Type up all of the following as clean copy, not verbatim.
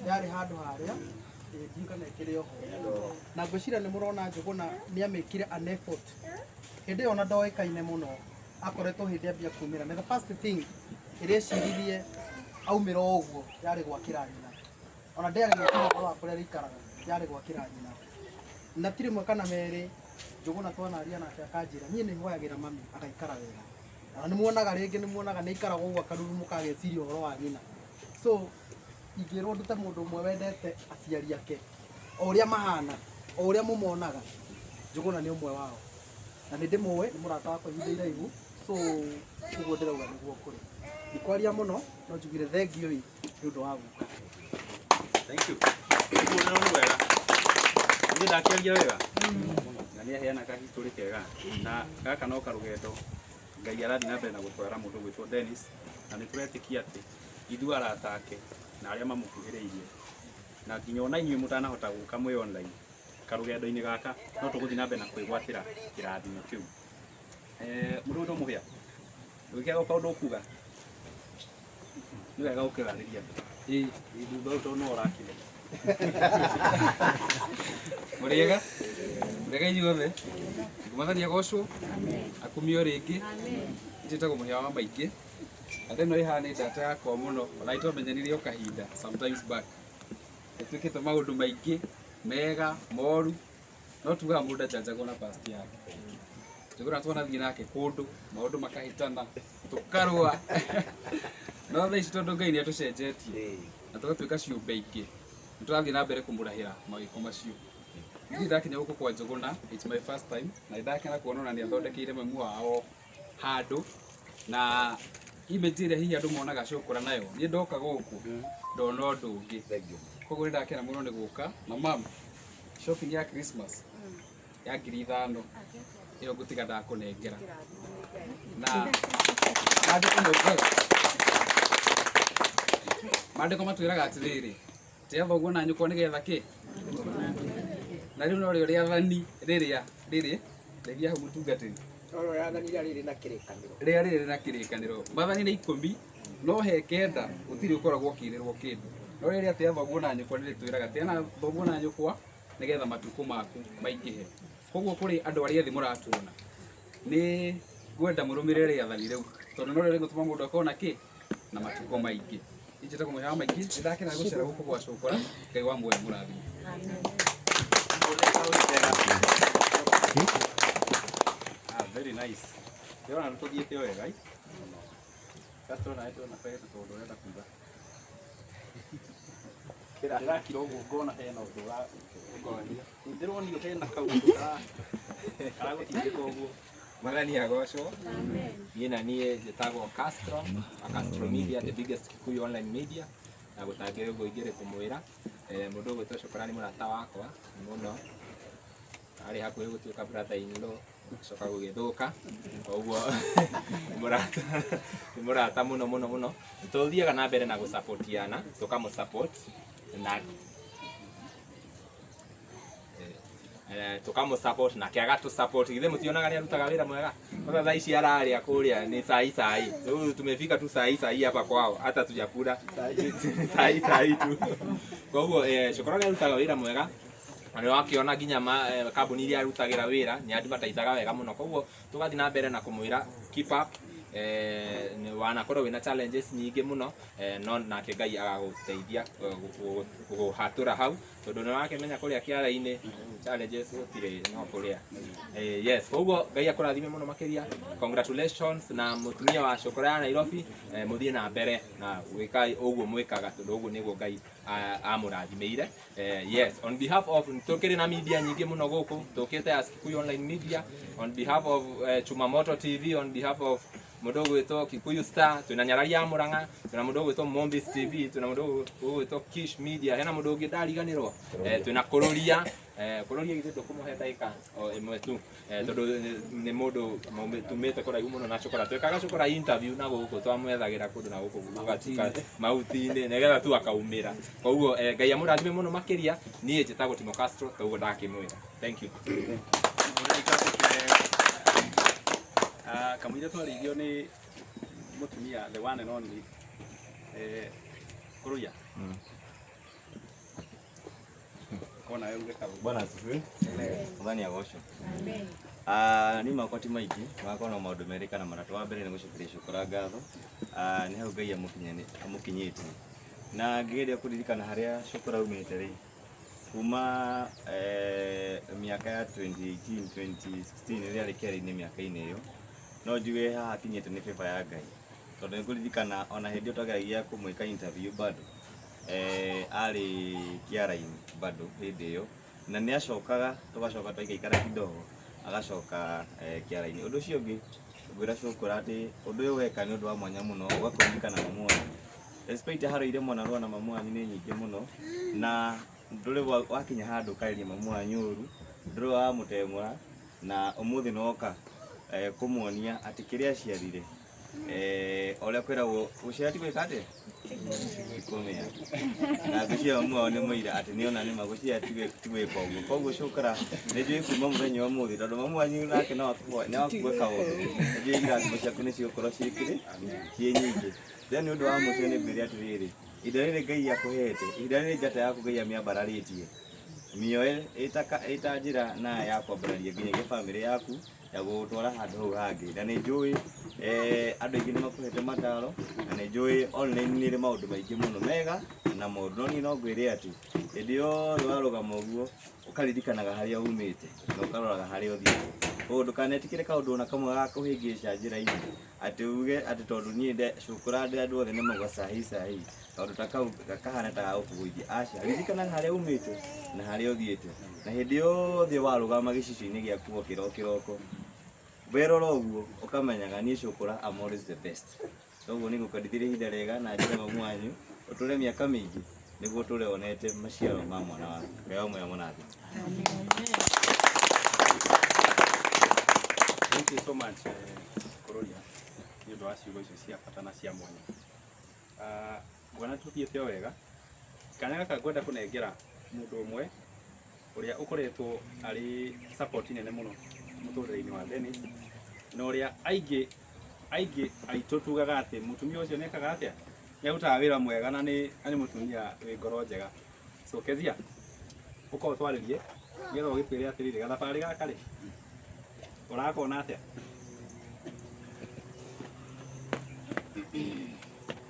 Yarĩ handũ harĩa ndiũĩ kana ĩkĩrĩ oho. Na ngwĩciria nĩ mũrona Njũgũna nĩ amĩkire an effort. Hĩndĩ ĩyo ona ndoĩkaine mũno, akoretwo hĩndĩ ambia kumĩra. Na the first thing ĩrĩa eciririe aumĩra o ũguo yarĩ gwakĩra nyina. Ona ndĩarĩ gwĩciria ũhoro wa kũrĩa arĩikaraga, yarĩ gwakĩra nyina. Na ti rĩmwe kana merĩ Njũgũna twanaria nake akanjĩra niĩ nĩ hoyagĩra mami agaikara wega. Na nĩ muonaga rĩngĩ nĩ muonaga nĩ aikaraga ũguo akarurumũka ageciria ũhoro wa nyina. So ingĩrwo ndute mũndũ ũmwe wendete aciari ake o ũrĩa mahana, o ũrĩa mũmonaga, Njũgũna nĩ ũmwe wao. Na nĩ ndĩmũĩ, nĩ mũrata wakwa ihinda iraihu, so ũguo ndĩrauga nĩguo kũrĩ. Ndikwaria mũno, no njugire thengiũ ĩ nĩ ũndũ wa gũka. Thank you. Ũguo nĩ wega. Niĩ ndakĩaria wega. Na nĩ aheana ka history kega. Na gaka no karũgendo Ngai arathiĩ na mbere na gũtwara mũndũ gwĩtwo Dennis, na nĩ tũretĩkia atĩ ithuĩ arata ake na arĩa mamũkuhĩrĩirie na nginya ona inyuĩ mũtanahota gũka mwĩ online karũgendo-inĩ gaka no tũgũthiĩ na mbere na kwĩgwatĩra kĩrathimo kĩu. Mũndũ ũyũ Mũhĩa, ndũgĩkĩaga kaũndũ ũkuga? Nĩ wega ũkĩarĩria andũ. Ĩĩ, thutha ũyũ tondũ no ũrakire. Mũrĩega? Mũrĩega inyuothe? Mwathani agocwo, akumio rĩngĩ. Njĩtagwo Mũhĩa wa Maingĩ. Na ĩno ĩ haha nĩ ndata yakwa mũno, ona nĩ twamenyanire o kahinda sometimes back. Nĩ twĩkĩte maũndũ maingĩ mega, moru, no tugaga mũndũ ndanjanjagwo na past yake. Njũgũna twanathiĩ nake kũndũ, maũndũ makahĩtana, tũkarũa. No thaa ici tondũ Ngai nĩ atũcenjetie na tũgatuĩka ciũmbe ingĩ, nĩ tũrathiĩ na mbere kũmũrahĩra mawĩko macio. Niĩ ndakinya gũkũ kwa Njũgũna, it's my first time, na nĩ ndakena kuona ona nĩ athondekeire mamu wao handũ na image ĩrĩa hihi andũ monaga cũkũra nayo niĩ ndoka gũkũ ndona ũndũ ũngĩ. Koguo nĩ ndakena mũno nĩ gũka na mam, shopping ya Christmas ya 5,000 ĩyo ngũtiga ndakũnengera na maandĩko maugaga, maandĩko matwĩraga atĩrĩrĩ, tĩa thoguo na nyũkwa nĩgetha kĩ na rĩu norĩo rĩathani rĩrĩa rĩrĩ rĩgia hau mũtungatĩri. Norĩo rĩathani rĩrĩa rĩrĩ na kĩrĩkanĩro. Rĩrĩa rĩrĩ na kĩrĩkanĩro. Maathani nĩ 10 no he 9 gũtirĩ ũkoragwo ũkĩrĩrwo kĩndũ. No rĩrĩa tĩa thoguo na nyũkwa nĩ rĩtwĩraga tĩa na thoguo na nyũkwa nĩgetha matukũ maku maingĩhe. Koguo kũrĩ andũ arĩa ethĩ mũratuona, nĩ ngwenda mũrũmĩrĩre rĩathani rĩu tondũ norĩo rĩgũtũma mũndũ akorwo na kĩ na matukũ maingĩ. Niĩ njĩtagwo Mũhĩa wa Maingĩ, nĩ ndakena gũcera gũkũ gwa Cũkũra, Ngai wa muoyo amũrathime. Ah, very nice. Ndĩrona nĩ tũthiĩte o wega. Castro nawe ndĩrona hena tondũ ũrenda kuga. Ndĩrakira ũguo ngona hena ũndũ ũra ndĩronio hena kaũndũ karagũtindĩka ũguo. Mwathani agocwo. Niĩ na niĩ njĩtagwo Castro, wa Castro Media, the biggest Kikuyu online media. Na gũtangĩrĩ ũguo ingĩrĩ kũmwĩra. Mũndũ ũgwĩtwo Cũkũra nĩ mũrata wakwa mũno. Arĩ hakuhĩ gũtuĩka brother in law, acoka gũgĩthũka. Koguo nĩ mũrata, nĩ mũrata mũno mũno mũno. Tũthiaga na mbere na gũsupportiana, tũkamũ support na tũkamũ support nake agatũ support. Githĩ mũtionaga nĩ arutaga wĩra mwega? Kwanza thaa ici ararĩa kũrĩa nĩ sai sai. Rĩu tumefika tu sai sai hapa kwao, hata tujakula sai sai tu. Koguo Cũkũra nĩ arutaga wĩra mwega na nĩ wakĩona nginya kambuni iria arutagĩra wĩra nĩ advertisaga wega mũno. Koguo tũgathiĩ na mbere na kũmwĩra keep up. Wanakorwo wĩna challenges nyingĩ mũno, no nake Ngai agagũteithia gũhatũra hau tondũ nĩ wakĩmenya kũrĩa kĩara-inĩ challenges gũtirĩ no kũrĩa. Yes, koguo Ngai akũrathime mũno makĩria. Congratulations na mũtumia wa Cũkũra ya Nairobi, mũthiĩ na mbere na gwĩka ũguo mwĩkaga tondũ ũguo nĩguo Ngai amũrathimĩire. Yes, on behalf of tũkĩrĩ na media nyingĩ mũno gũkũ tũkĩte as Kikuyu Online Media, on behalf of Chumamoto TV, on behalf of mũndũ ũgwĩtwo Kikuyu Star, twĩna Nyarari ya Mũrang'a, twĩna mũndũ ũgwĩtwo Mombis TV, twĩna mũndũ ũgwĩtwo Kish Media, hena mũndũ ũngĩ ndariganĩrwo, twĩna Kũrũria, Kũrũria githĩ ndũkũmũhe ndagĩka o ĩmwe tu, tondũ nĩ mũndũ tumĩte kũraihu mũno na Cũkũra. Twĩkaga Cũkũra interview na gũkũ twamwethagĩra kũndũ na gũkũ gũgatuĩka mahuti-inĩ nĩgetha tu akaumĩra. Koguo Ngai amũrathime mũno makĩria. Niĩ njĩtagwo Timo Castro, toguo ndakĩmwĩra. Thank you. Ah, kamũira twarĩithio nĩ mũtumia the one and only, Kũrũia. Ona we uge kaũndũ. Bwana asifiwe. Mwathani agocwo. Niĩ makwa ti maingĩ, makwa no maũndũ merĩ kana matatũ. Wa mbere nĩ gũcokeria Cũkũra ngatho, nĩ hau Ngai amũkinyĩtie. Na ngĩgeria kũririkana harĩa Cũkũra aumĩte rĩ, kuma mĩaka ya 2018, 2016 rĩrĩa arĩ kĩara-inĩ mĩaka-inĩ ĩyo, no njuge haha akinyĩte nĩ favor ya Ngai. Tondũ nĩ ngũririkana ona hĩndĩ ĩyo twageragia kũmwĩka interview bado, arĩ kĩara-inĩ bado hĩndĩ ĩyo, na nĩ acokaga tũgacoka twaikaikara kidogo agacoka kĩara-inĩ. Ũndũ ũcio ũngĩ ngwĩra Cũkũra atĩ ũndũ ũyũ weka nĩ ũndũ wa mwanya mũno, ũgakũririkana mamu wanyu. Despite haro iria mwanarũa na mamu wanyu nĩ nyingĩ mũno, na ndũrĩ wakinya handũ ũkarĩria mamu wanyu ũru, ndũrĩ wamũtemũra, na ũmũthĩ nĩwoka kũmuonia atĩ kĩrĩa aciarire, ũrĩa kwĩragwo gũciara ti gwĩka atĩa? Ti kũmĩa. Na ngwĩciria mamu wao nĩ mũira atĩ nĩona nĩma gũciara ti gwĩka ũguo. Koguo Cũkũra nĩ njũĩ kuma mũthenya wa ũmũthĩ, tondũ mamu wanyu nake no akue kaũndũ, nĩ njũĩ irathimo ciaku nĩ cigũkorwo ciĩ kĩrĩ ciĩ nyingĩ. Then nĩ ũndũ wa mũico nĩ ngwĩre atĩrĩrĩ, ihinda rĩrĩ Ngai akũhete, ihinda rĩrĩ njata yaku Ngai amĩambararĩtie, mĩoe ĩta njĩra na ya kwambararia nginyagia bamĩrĩ yaku ya gũgũtwara handũ hau hangĩ. Na nĩ njũĩ andũ aingĩ nĩ makũhete mataro, na nĩ njũĩ online nĩ ĩrĩ maũndũ maingĩ mũno mega na moru, no niĩ no ngwĩre atĩ hĩndĩ yothe warũgama ũguo ũkaririkanaga harĩa umĩte na ũkaroraga harĩa ũthiĩte. Koguo ndũkanetĩkĩre kaũndũ ona kamwe ga kũhĩngĩca njĩra-inĩ atĩ uge atĩ tondũ niĩ Cũkũra ndĩ andũ othe nĩ mauga sahi sahi, kaũndũ ta kau kahana ta gagũkũgũithia. Aca, ririkanaga harĩa umĩte na harĩa ũthiĩte, na hĩndĩ yothe warũgama gĩcicio-inĩ gĩaku wokĩra o kĩroko, werora ũguo ũkamenyaga niĩ Cũkũra I'm always the best. Koguo nĩ ngũkwendithĩria ihinda rĩega na njĩre mamu wanyu ũtũre mĩaka mĩingĩ nĩguo ũtũre wonete maciaro ma mwana waku. Ngai amwe amũrathime. Thank you so much Kũrũria nĩ ũndũ wa ciugo icio cia bata na cia mwanya. Nguona tũthiĩte o wega. Kanya gaka ngwenda kũnengera mũndũ ũmwe ũrĩa ũkoretwo arĩ support nene mũno mũtũrĩre-inĩ wa Dennis, na ũrĩa aingĩ aingĩ aitũ tugaga atĩ mũtumia ũcio nĩekaga atĩa, nĩarutaga wĩra mwega na nĩ mũtumia wĩ ngoro njega. So Kezia, ũka ũtwarĩrie nĩgetha ũgĩtwĩre atĩrĩrĩ, gathabarĩ gaka rĩ ũrakona atĩa?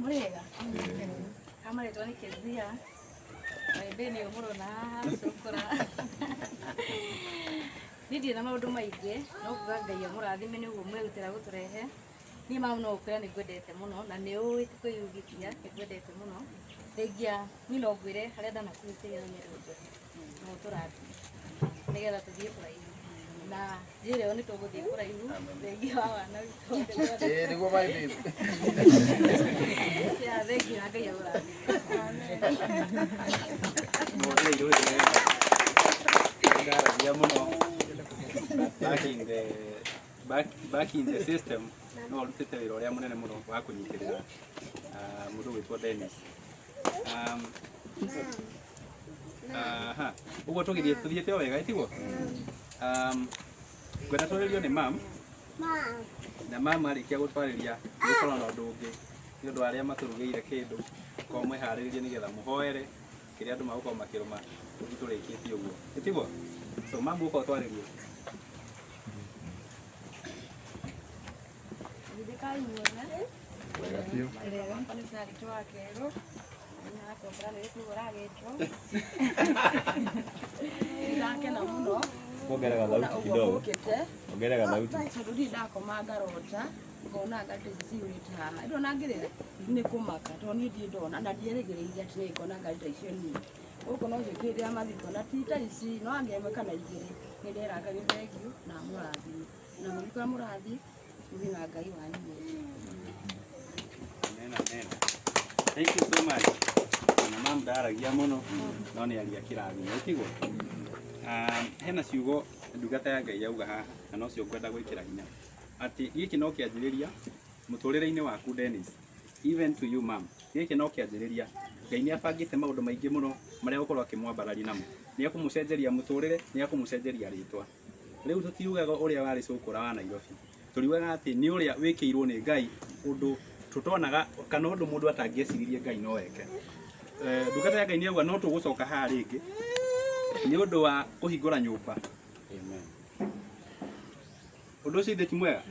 Mũrĩega? Kamarĩtwa nĩ Kezia. Mbere nĩ mũrona haha Cũkũra. Niĩ ndirĩ na maũndũ maingĩ, no kuga Ngai amũrathime nĩ ũguo mwerutĩra gũtũrehe. Niĩ mamu no gũkwĩra nĩ ngwendete mũno na nĩ ũĩ ti kwĩyugithia, nĩ ngwendete mũno. Thengia niĩ no ngwĩre harĩa ndanakuhĩtĩria no nyende ũnjohe na ũtũrathime nĩgetha tũthiĩ kũraihu. Na njĩre o nĩ tũgũthiĩ kũraihu, thengia wa wana witũ. Ĩĩ nĩguo my babe. Yeah, thengiũ na Ngai amũrathime. Ndaragia mũno back in the system no ũrutĩte wĩra ũrĩa mũnene mũno wa kũnyitĩrĩra mũndũ gwĩtwo Dennis. Aha, ũguo tũgĩthiĩ tũthiĩte o wega ĩtiguo? Ngwenda twarĩrio nĩ mam, na mam arĩkia gũtwarĩria gũkorwo na ũndũ ũngĩ nĩ ũndũ wa arĩa matũrugĩire kĩndũ, korwo mwĩharĩrĩrie nĩgetha mũhoere kĩrĩa andũ magũkorwo makĩrũma tũthiĩ tũrĩkĩtie ũguo ĩtiguo? So mam, ũkorwo twarĩrie. Ririkani muothe. Wega nĩ Charity wa Kerũ. Nĩrakombora nĩ gĩkuũ ũragĩtwo. Ndakena mũno. Ongerera Kuona thauti ũguo kidogo. mũkĩte. Ongerera thauti. Tondũ ndirĩ ndakoma ngarota ngona ngari ta ici ciyũrĩte haha. Ndona ngĩrĩra nĩ kũmaka tondũ niĩ ndirĩ ndona na ndierĩgĩrĩire atĩ nĩngona ngari ta icio niĩ. Gũkũ no njũkĩrĩre mathiko na ti ta ici no angĩ ĩmwe kana igĩrĩ. Nĩ ndera Ngai nĩ thengiũ na amũrathime. Na mũthiĩ kũrĩa mũrathiĩ mũthiĩ na Ngai wanyu mwega. Amen, amen. Thank you so much. Na mam ndaragia mũno no nĩ aria kĩrathimo ĩtiguo? Hena ciugo ndungata ya Ngai yauga haha na nocio ngwenda gwĩkĩra hinya atĩ gĩkĩ no kĩanjĩrĩria mũtũrĩre-inĩ waku Dennis, even to you mam, gĩkĩ no kĩanjĩrĩria. Ngai nĩ abangĩte maũndũ maingĩ mũno marĩa egũkorwo akĩmwambararia namo. Nĩ ekũmũcenjeria mũtũrĩre, nĩ ekũmũcenjeria rĩtwa. Rĩu tũtiugaga ũrĩa warĩ Cũkũra wa Nairobi, tũriugaga atĩ nĩ ũrĩa wĩkĩirwo nĩ Ngai ũndũ tũtonaga kana ũndũ mũndũ atangĩeciririe Ngai no eke. Ndungata ya Ngai nĩ yauga no tũgũcoka haha rĩngĩ Nĩ ũndũ wa kũhingũra nyũmba. Ũndũ ũcio ithe ti mwega?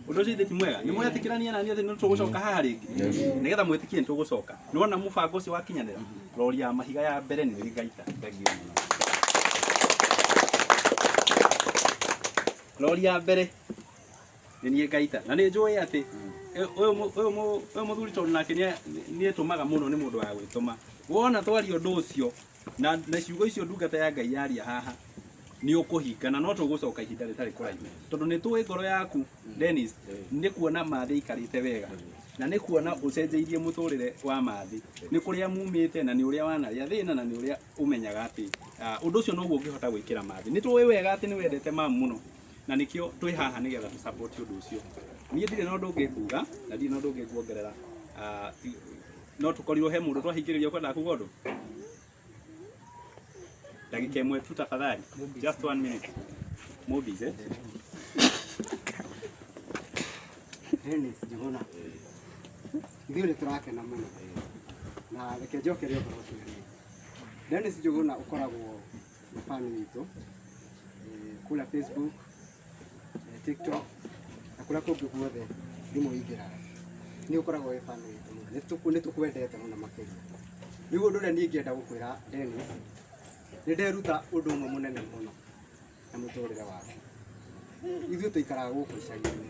Ũndũ ũcio ithe ti mwega? Nĩ mwetĩkĩrania na niĩ atĩ nĩ tũgũcoka haha rĩngĩ? Nĩgetha mwĩtĩkie nĩ tũgũcoka. Nĩ wona mũbango ũcio wakinyanĩra? Rori ya mahiga ya mbere nĩ Ngaita. Thengiũ mũno. Rori ya mbere nĩ niĩ Ngaita. Na nĩ njũĩ atĩ ũyũ ũyũ mũthuri tondũ nake nĩ etũmaga mũno, nĩ mũndũ wa gwĩtũma. Wona twaria ũndũ ũcio na ciugo icio ndungata ya Ngai yaria haha, nĩ ũkũhinga na no tũgũcoka ihinda rĩtarĩ kũraihu, tondũ nĩ tũĩ ngoro yaku Dennis nĩ kuona Mathĩ aikarĩte wega, na nĩ kuona ũcenjeirie mũtũrĩre wa Mathĩ, nĩ kũrĩa mumĩte na nĩ ũrĩa wanarĩa thĩna na nĩ ũrĩa ũmenyaga atĩ ũndũ ũcio noguo ũngĩhota gwĩkĩra Mathĩ. Nĩ tũĩ wega atĩ nĩ wendete mamu mũno, na nĩkĩo twĩ haha nĩgetha tũ support ũndũ ũcio. Niĩ ndirĩ na ũndũ ũngĩ nguga na ndirĩ na ũndũ ũngĩ nguongerera. No tũkorirwo he mũndũ twahingĩrĩria ũkwendaga kuga ũndũ ndagĩka ĩmwe tu tafadhali, just 1 minute. Mobies, eh? Dennis Njuguna, ithuĩ nĩ tũrakena mũno, na reke njokere ũhoro ũcio rĩngĩ. Dennis Njuguna ũkoragwo nĩ fan witũ kũrĩa Facebook, TikTok na kũrĩa kũngĩ guothe thimũ ingĩraga, nĩ ũkoragwo wĩ fan witũ mũno, nĩ tũkwendete mũno makĩria. Rĩu ũndũ ũrĩa niĩ ingĩenda gũkwĩra Dennis, nĩ nderuta ũndũ ũmwe mũnene mũno na mũtũrĩre waku. Ithuĩ tũikaraga gũkũ icagi-inĩ,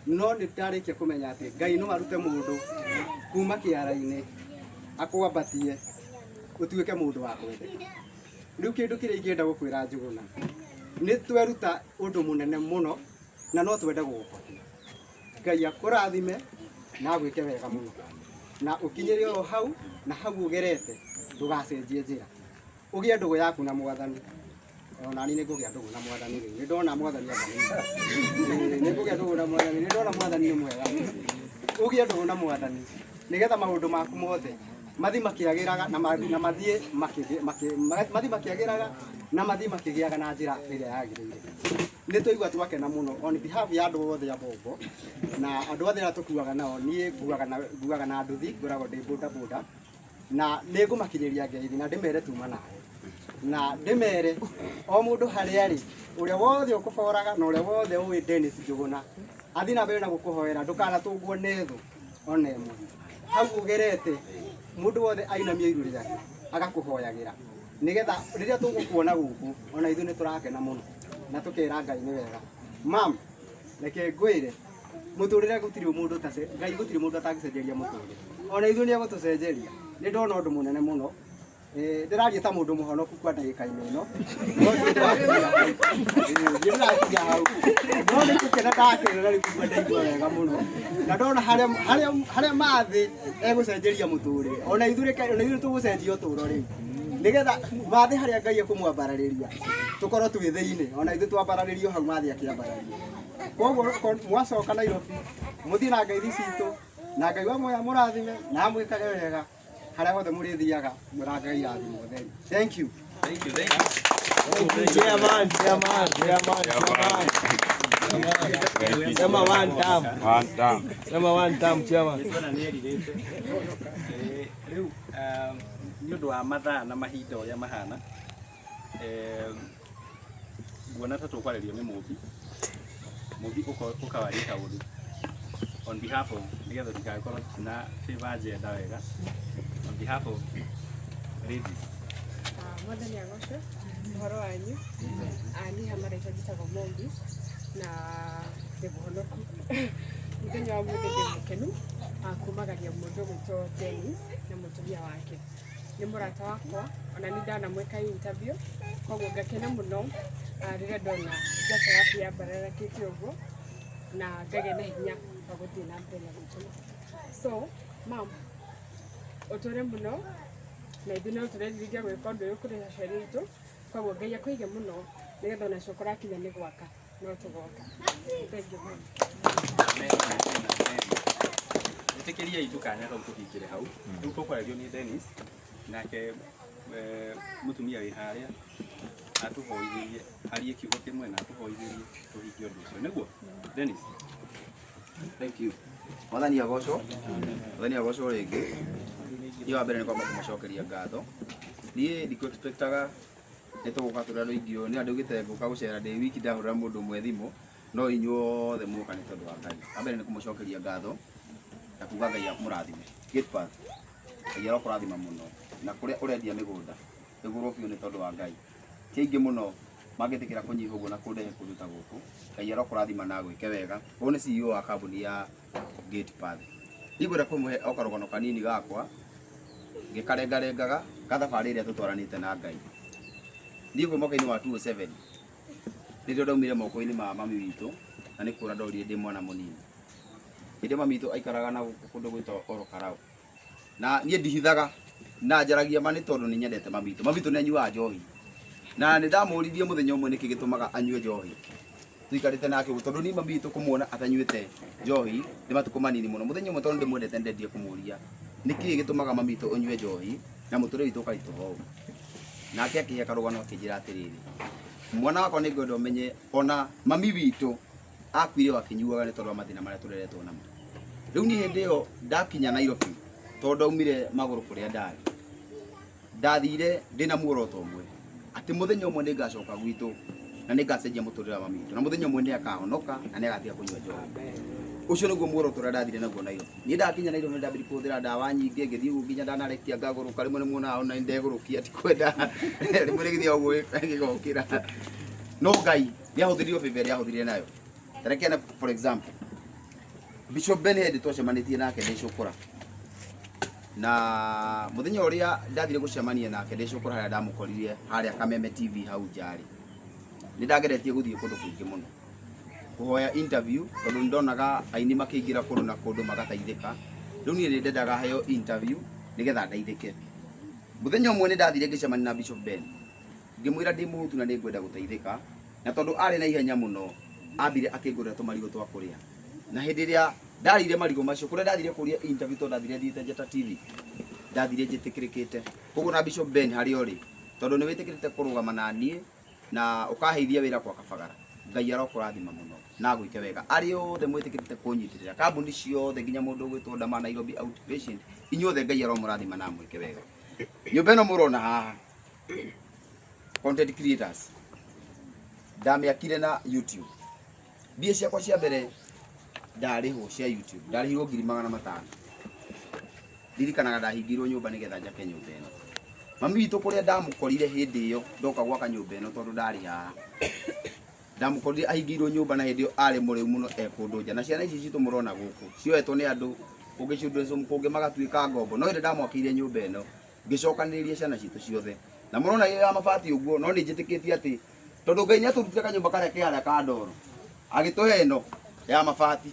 no nĩ ndarĩkia kũmenya atĩ Ngai no arute mũndũ kuma kĩara-inĩ akwambatie ũtuĩke mũndũ wa kwendeka. Rĩu kĩndũ kĩrĩa ingĩenda gũkwĩra Njuguna, nĩ tweruta ũndũ mũnene mũno na no twende gũgũkobia. Ngai akũrathime na agwĩke wega mũno, na ũkinyĩre oro hau na hau ũgerete, ndũgacenjie njĩra, ũgĩe ndũgũ yaku na Mwathani. Ona niĩ nĩngũgĩa ndũgũ na Mwathani rĩu, nĩ ndona Mwathani anga nĩ mwega. Nĩngũgĩa ndũgũ na Mwathani, nĩ ndona Mwathani nĩ mwega. Ũgĩe ndũgũ na Mwathani nĩgetha maũndũ maku mothe mathiĩ makĩagĩraga na mathiĩ mathiĩ makĩagĩraga na mathiĩ makĩgĩaga na njĩra ĩrĩa yagĩrĩire. Nĩ twaigua twakena mũno on behalf ya andũ othe a Bombo na andũ othe arĩa tũkuaga nao. Niĩ nguaga na nduthi, ngoragwo ndĩ boda boda, na nĩ ngũmakinyĩria ngeithi na ndĩmere tuma nawe, na ndĩmere o mũndũ harĩa arĩ, ũrĩa wothe ũkũboraga na ũrĩa wothe ũĩ Dennis Njuguna athiĩ na mbere na gũkũhoera, ndũkanatũngwo nĩ thũ ona ĩmwe. Hau ũgerete mũndũ wothe ainamia iru rĩake agakũhoyagĩra, nĩgetha rĩrĩa tũgũkuona gũkũ ona ithuĩ nĩ tũrakena mũno na tũkera Ngai nĩ wega. Mam, reke ngwĩre, mũtũrĩre gũtirĩ mũndũ Ngai gũtirĩ mũndũ atangĩcenjeria mũtũrĩre, ona ithuĩ nĩ egũtũcenjeria. Nĩ ndona ũndũ mũnene mũno. Ndĩraria ta mũndũ mũhonoku kwa ndagĩka-inĩ ĩno, no ndĩrakinya hau, no nĩ gũkena ndakena na rĩu ndaigua wega mũno, na ndona harĩa Mathĩ egũcenjeria mũtũrĩre, ona ithuĩ tũgũcenjia ũtũro rĩu, nĩgetha Mathĩ harĩa Ngai ekũmwambararĩria tũkorwo twĩ thĩinĩ, ona ithuĩ twambararĩrio hau Mathĩ akĩambarario. Koguo mwacoka Nairobi mũthiĩ na ngeithi citũ, na Ngai wa muoyo amũrathime na amwĩkage wega harĩa hothe mũrĩthiaga, mũrangai irathimo theri. Thank you. Thank you, thank you. Thank you, chairman, chairman, chairman, chairman. Sema one time. One time. Sema one time, chairman. Nĩtuona nĩ erirĩte. Rĩu nĩ ũndũ wa mathaa na mahinda ũrĩa mahana, nguona ta tũkwarĩrio nĩ Mũmbi. Mũmbi ũkawaria kaũndũ on behalf of, nĩgetha tũtigagĩkorwo tuna favor agenda wega, on behalf of ladies. Mwathani agocwo. Ũhoro wanyu? Niĩ ha marĩtwa njĩtagwo Mombis na ndĩ mũhonoku. Mũthenya wa ũmũthĩ ndĩ mũkenu kumagaria mũndũ ũgwĩtwo Dennis na mũtumia wake. Nĩ mũrata wakwa, ona nĩ ndanamwĩka interview, koguo ngakena mũno rĩrĩa ndona njata yaku yambararakĩte ũguo na ngagĩa na hinya wa gũthiĩ na mbere na gwĩtũma. So, mam, ũtũre mũno na ithuĩ no tũrerirĩria gwĩka ũndũ ũyũ kũrĩ aciari aitũ, koguo Ngai akũige mũno nĩgetha ona coka ũrakinya nĩ gwaka no tũgoka. Thank you, ma'am. Amen, amen, amen. Ĩtĩkĩriai tũkanya kau tũhingĩre hau. Rĩu tũkwarĩrio nĩ Dennis nake mũtumia wĩ harĩa atũhoithĩrie, arie kiugo kĩmwe na atũhoithĩrie tũhingie ũndũ ũcio, nĩguo Dennis? Thank you. Mwathani agocwo. Mwathani agocwo rĩngĩ. Niĩ wa mbere nĩ kwamba kũmũcokeria ngatho. Niĩ ndikũ expectaga Nĩ tũgũka tũrĩ andũ aingĩ ũũ, nĩ ndaugĩte ngũka gũcera ndĩ wiki ndahũrĩra mũndũ ũmwe thimũ, no inyuothe muoka nĩ tondũ wa Ngai. Wa mbere nĩ kũmũcokeria ngatho na kuga Ngai amũrathime. Gate Path, Ngai arokũrathima mũno na kũrĩa ũrendia mĩgũnda ĩgũrwo biũ nĩ tondũ wa Ngai. Ti aingĩ mũno mangĩtĩkĩra kũnyiha ũguo na kũndehe kũndũ ta gũkũ. Ngai arokũrathima na agwĩke wega. Ũyũ nĩ CEO wa kambuni ya Gate Path. Ndigwenda kũmũhe o karũgano kanini gakwa ngĩkarengarengaga ga thabarĩ ĩrĩa tũtwaranĩte na Ngai. Niĩ kwĩ mwaka-inĩ wa 2007 nĩrĩo ndaumire moko-inĩ ma mami witũ na nĩ kũra ndorire ndĩ mwana mũnini. Hĩndĩ ĩyo mami witũ aikaraga na gũkũ kũndũ gwĩtagwo Oro Karau. Na niĩ ndihithaga na njaragia ma nĩ tondũ nĩ nyendete mami witũ. Mami witũ nĩ anyuaga njohi. Na nĩ ndamũririe mũthenya ũmwe nĩkĩ gĩtũmaga anyue njohi. Tũikarĩte nake ũguo tondũ niĩ mami witũ kũmuona atanyuĩte njohi nĩ matukũ manini mũno. Mũthenya ũmwe tondũ ndĩmwendete nĩndendire kũmũria nĩkĩ gĩtũmaga mami witũ ũnyue njohi na mũtũrĩre witũ ũkaritũha ũũ. Nake akĩhe karũgano akĩnjĩra atĩrĩrĩ, mwana wakwa nĩ ngwenda ũmenye ona mami witũ akuire o akĩnyuaga nĩ tondũ wa mathĩna marĩa tũreretwo namo. Rĩu niĩ hĩndĩ ĩyo ndakinya Nairobi tondũ ndaumire magũrũ kũrĩa ndarĩ, ndathire ndĩna muoroto ũmwe atĩ mũthenya ũmwe nĩ ngacoka gwitũ na nĩ ngacenjia mũtũrĩre wa mami witũ na mũthenya ũmwe nĩ akahonoka na nĩ agatiga kũnyua njohi. Ũcio nĩguo muoroto ũrĩa ndathire naguo Nairobi. Niĩ ndakinya Nairobi nĩ ndambirie kũhũthĩra ndawa nyingĩ, ngĩthiĩ ũguo nginya ndanarekia ngagũrũka, rĩmwe nĩ muonaga ona ndegũrũkia tikwenda, rĩmwe rĩgĩthiaga ũguo gĩgokĩra. No Ngai nĩ ahũthĩrire o favor ĩrĩa ahũthĩrire nayo. Ta reke for example, Bishop Ben hĩndĩ twacemanĩtie nake ndĩ Cũkũra na mũthenya ũrĩa ndathire gũcemania nake ndĩ Cũkũra harĩa ndamũkorire harĩa Kameme TV hau nja rĩ, nĩ ndageretie gũthiĩ kũndũ kũingĩ mũno kũhoya interview tondũ nĩ ndonaga aini makĩingĩra kũndũ na kũndũ magateithĩka. Rĩu niĩ nĩ ndendaga heo interview nĩgetha ndeithĩke. Mũthenya ũmwe nĩ ndathire ngĩcemania na Bishop Ben ngĩmwĩra ndĩ mũhũtu na nĩ ngwenda gũteithĩka, na tondũ arĩ na ihenya mũno ambire akĩngũrĩra tũmarigũ twa kũrĩa. Na hĩndĩ ĩrĩa ndarĩire marigũ macio kũrĩa ndathire kũria interview tondũ ndathire thiĩte Njata TV ndathire njĩtĩkĩrĩkĩte. Koguo na Bishop Ben harĩa ũrĩ tondũ nĩ wĩtĩkĩrĩte kũrũgama na niĩ na ũkaheithia wĩra kwa Kabagara, Ngai arokũrathima mũno na agwĩke wega. Arĩa othe mwĩtĩkĩrĩte kũnyitĩrĩra kambuni ciothe nginya mũndũ ũgwĩtwo Ndama Nairobi Outpatient, inyuothe Ngai aromũrathima na amwĩke wega. Nyũmba ĩno mũrona haha content creators ndamĩakire na YouTube. Mbia ciakwa cia mbere ndarĩhwo cia YouTube ndarĩhirwo 500,000. Ndirikanaga ndahingĩirwo nyũmba nĩgetha njake nyũmba ĩno. Mami witũ kũrĩa ndamũkorire hĩndĩ ĩyo ndoka gwaka nyũmba ĩno tondũ ndarĩ haha, ndamũkorire ahingĩirwo nyũmba na hĩndĩ ĩyo arĩ mũrĩu mũno e kũndũ nja. Na ciana ici citũ mũrona gũkũ cioetwo nĩ andũ kũngĩ children's home, kũngĩ magatuĩka ngombo. No hĩndĩ ndamwakĩire nyũmba ĩno ngĩcokanĩrĩria ciana citũ ciothe na mũrona ĩ ya mabati ũguo, no nĩ njĩtĩkĩtie atĩ tondũ Ngai nĩ atũrutire kanyũmba karĩa ke harĩa ka ndoro agĩtũhe ĩno ya mabati.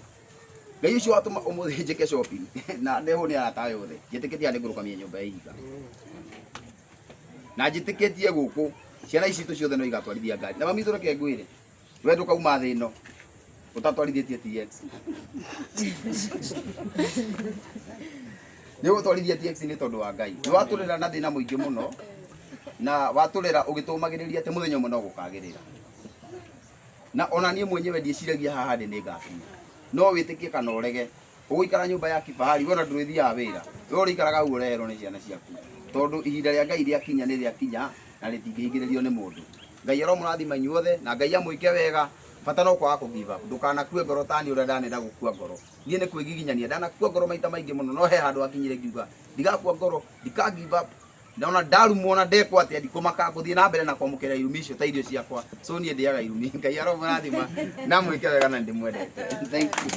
Ngai ũcio watũma ũmũthĩ njĩke shopping na ndehwo nĩ arata aya othe, njĩtĩkĩtie nĩ ngũrũgamia nyũmba ya ihiga na njĩtĩkĩtie gũkũ ciana ici citũ ciothe no igatwarithia ngari. Na mami reke ngwĩre, we ndũkauma thĩ ĩno ũtatwarithĩtie TX. Nĩ ũgũtwarithia TX nĩ tondũ wa Ngai. Nĩ watũrera na thĩna mũingĩ mũno na watũrera ũgĩtũmagĩrĩria atĩ mũthenya ũmwe no gũkagĩrĩra. Na ona niĩ mwenyewe ndiĩciragia haha ndĩ nĩ ngakinya. No wĩtĩkie kana ũrege, ũgũikara nyũmba ya kifahari, we ona ndũrĩthiaga wĩra, we ũrĩikaraga hau ũreherwo nĩ ciana ciaku, tondũ ihinda rĩa Ngai rĩakinya nĩ rĩakinya na rĩtingĩhingĩrĩrio nĩ mũndũ. Ngai aromũrathima inyuothe na Ngai amwĩke wega, bata no kwaga kũ give up. Ndũkanakue ngoro ta niĩ ũrĩa ndanenda gũkua ngoro. Niĩ nĩ kwĩgiginyania, ndanakua ngoro maita maingĩ mũno, no he handũ hakinyire ngiuga ndigakua ngoro, ndika give up. Ndona ndarumwo na ndekwo atĩa ndikũmaka, ngũthiĩ na mbere na kwamũkĩra irumi icio ta irio ciakwa. So niĩ ndĩaga irumi. Ngai aromũrathima na mwĩke wega na ndĩmwendete. Thank you.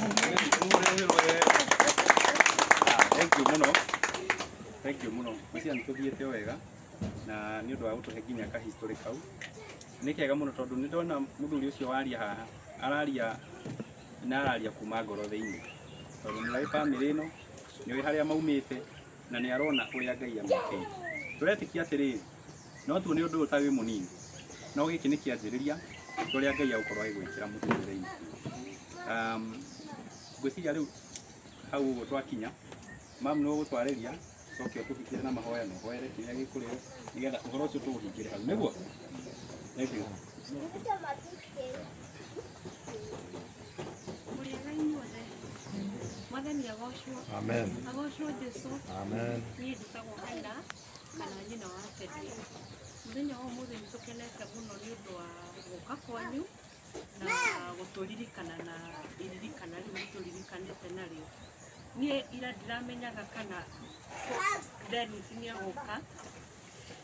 Thank you mũno. Thank you mũno. Ngwĩciria nĩ tũthiĩte wega na nĩ ũndũ wa gũtũhe nginya ka history kau. Nĩ kega mũno tondũ nĩ ndona mũthuri ũcio waria haha araria na araria kuma ngoro thĩinĩ. Tondũ nĩ oĩ bamĩrĩ ĩno, nĩ oĩ harĩa maumĩte na nĩ arona ũrĩa Ngai amwĩkĩire. Tũretĩkia atĩrĩrĩ, no tuone ũndũ ũyũ ta wĩ mũnini, no gĩkĩ nĩ kĩanjĩrĩria kĩa ũrĩa Ngai egũkorwo agĩgwĩkĩra mũtũrĩre-inĩ. Ngwĩciria rĩu hau ũguo twakinya, mamu nĩ ũgũtwarĩria, ũcoke ũtũhingĩre na mahoya na ũhoere kĩrĩa gĩkũrĩo, nĩgetha ũhoro ũcio tũũhingĩre hau, nĩguo? Thank you. Mũrĩega inyuothe. Mwathani agocwo. Amen. Agocwo Jesu. Amen. Niĩ njĩtagwo Hannah. Kana nyina wa Teddy. Mũthenya wa ũmũthĩ nĩ tũkenete mũno nĩ ũndũ wa gũka kwanyu na gũtũririkana na iririkana rĩu tũririkanĩte narĩo. Niĩ ira ndiramenyaga kana Dennis nĩ egũka.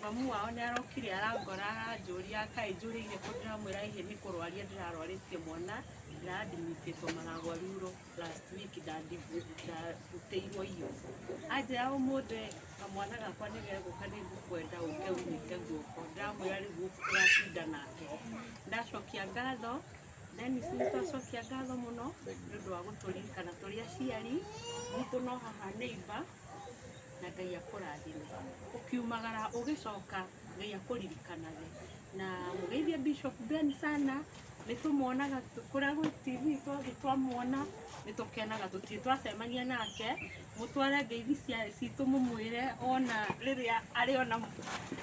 Mamu wao nĩ arokire arangora aranjũria kaĩ njũrĩire kũ, ndĩramwĩra ĩhĩ nĩ kũrwaria ndĩrarwarĩtie mwana, ndĩradmitĩtwo Maragwa Rural last week, ndarutĩirwo iyo. Anjĩra ũmũthĩ kamwana gakwa nĩ gegũka, nĩ ngũkwenda ũke ũnyite guoko. Ndĩramwĩra rĩu gũkũ tũratinda nake. Ndacokia ngatho Dennis, nĩ twacokia ngatho mũno nĩ ũndũ wa gũtũririkana tũrĩ aciari gwitũ no haha neighbor, na Ngai akũrathime. Ũkiumagara ũgĩcoka, Ngai akũririkanage. Na mũgeithie Bishop Ben sana, nĩ tũmuonaga kũrĩa gwĩ TV, twathiĩ twamuona nĩ tũkenaga, tũtirĩ twacemania nake. Mũtware ngeithi citũ, mũmwĩre ona rĩrĩa arĩona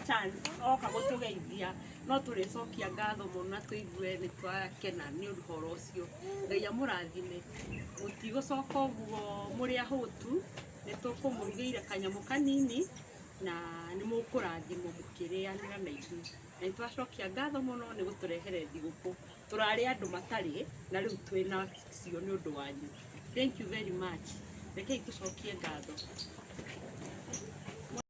chance oka gũtũgeithia, no tũrĩcokia ngatho mũno na tũigue nĩ twakena nĩ ũhoro ũcio. Ngai amũrathime, mũtigũcoka ũguo mũrĩ ahũtu, nĩ tũkũmũrugĩire kanyamũ kanini na nĩ mũkũrathimwo mũkĩrĩanĩra na ithuĩ. Na nĩ twacokia ngatho mũno nĩ gũtũrehere thigũkũ. Tũrarĩ andũ matarĩ na rĩu twĩna cio nĩ ũndũ wanyu. Thank you very much. Rekei tũcokie ngatho.